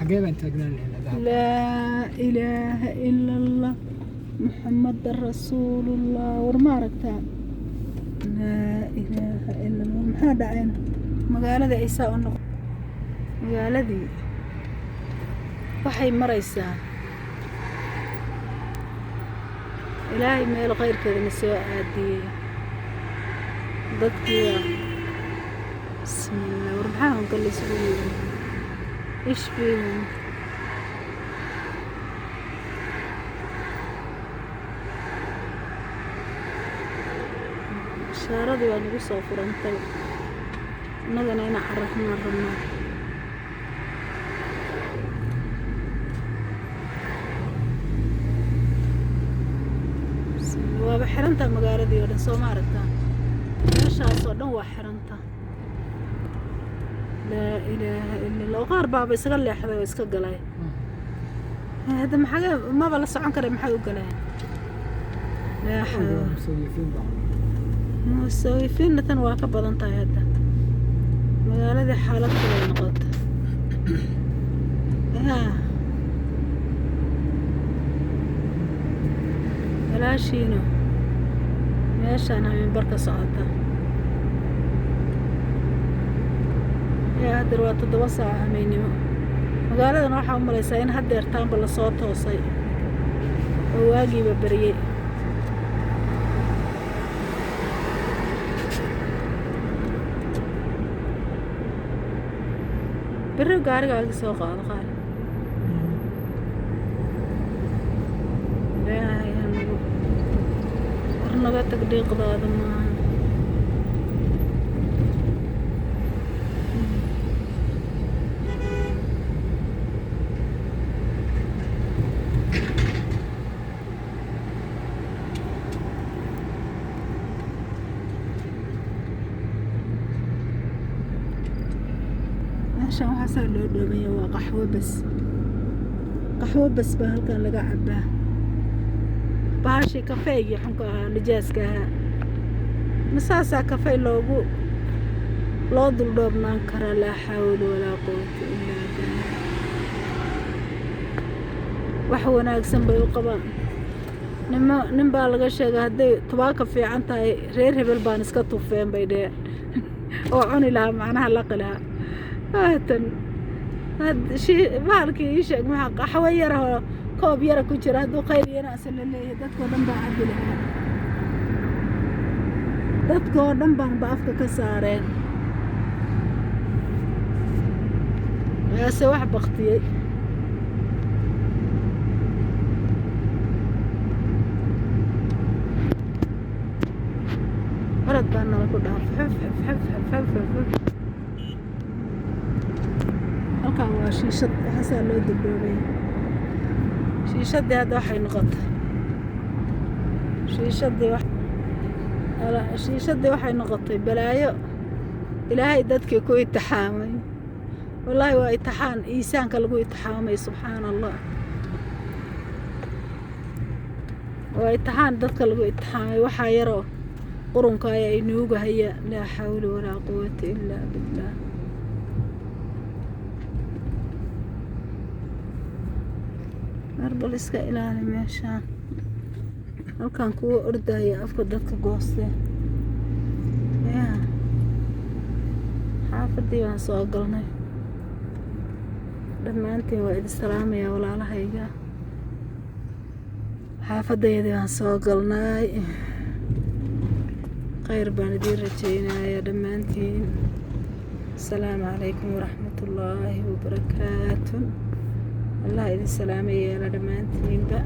Xagee baan taagnaan lahayn hadda? Laa ilaaha ila Allah, Muxamadan rasuulullah. War ma aragtaan? Laa ilaaha ila Allah. Maxaa dhacayna? Magaalada ay saa u noqon, magaaladii waxay maraysaa. Ilaahay meel khayrkeedana soo aadiyey dadkii. Bismillah. War maxaa honka la isugu yimi? Ishbihim. Bishaaradii waa nagu soo furantay, innagana inaan cararnaan rabnaa. Bismillah. Waaba xirantaa magaaladii oo dhan, soo ma aragtaa? Meeshaas oo dhan waa xiranta. Laa ilaaha ila Allah. Qaar baaba isaga leexday oo iska galay. Hadda maxaa maba la socon kara? Maxay u galeen? Laa xawla. Musawifiin baa. Musawifiinna tan waa ka badan tahay. Hadda magaaladii xaalad kale ay noqota yaa walaashiino. Meeshaan habeenbarka socota yaa. Haddeer waa 7 saac hameennimo. Magaaladan waxaa u malaysaa in haddeer taanba lasoo toosay oo waagiiba baryey. Berri gaarigaaga soo qaado qaali. Ilaahay ha nagu war naga tag, dhiiqdaada maaha. Meeshan waxaasaa loo dhoobanya, waa qaxwo bas, qaxwo bas baa halkan laga cabaa. Bahashii kafeygii xunka ahaa, nijaaska ahaa, masaasaa kafey loogu loo duldhoobnaan karaa? Laa xawla walaa quwata illaa billah. Wax wanaagsan bay u qabaan. Nimo nin baa laga sheegay, hadday tubaaka fiican tahay, reer hebel baan iska tufeen bay dheheen oo cuni lahaa, macnaha laqi lahaa. Haatan bahalkii ii sheeg, maxaa qaxwo yarahoo koob yara ku jira, hadduu khayr yara ase la leeyahay, dadkoo dhan baa cabbi lahaa. Dadkoo dhan baanba afka ka saareen. Waase wax baktiyey. Orod baa nala ku dhaaf. Xuf xuf xuf xuf xuf xuf xuf. Halkan waa shiishad, waxaasaa loo duldoobay shiishadii. Hadda waxay noqotay shiishadii, shiishadii waxay noqotay balaayo Ilaahay dadkii ku itixaamay. Wallaahi waa itixaan iisaanka lagu itixaamay. Subxaana Allah, waa itixaan dadka lagu itixaamay. Waxaa yaroo qurunka ayaa inuuga haya. Laa xawla walaa quwata illaa billah. Mar bal iska ilaali meeshaan, halkan kuwa ordaya afka dadka goostee. Yaa xaafadii baan soo galnay. Dhammaantiin waa idin salaamayaa, walaalahayga. Xaafadayadii baan soo galnay. Khayr baan idiin rajeynayaa dhammaantiin. Asalaamu calaykum waraxmatullaahi wabarakaatu. Allah idin salaama yeela dhammaantiinba.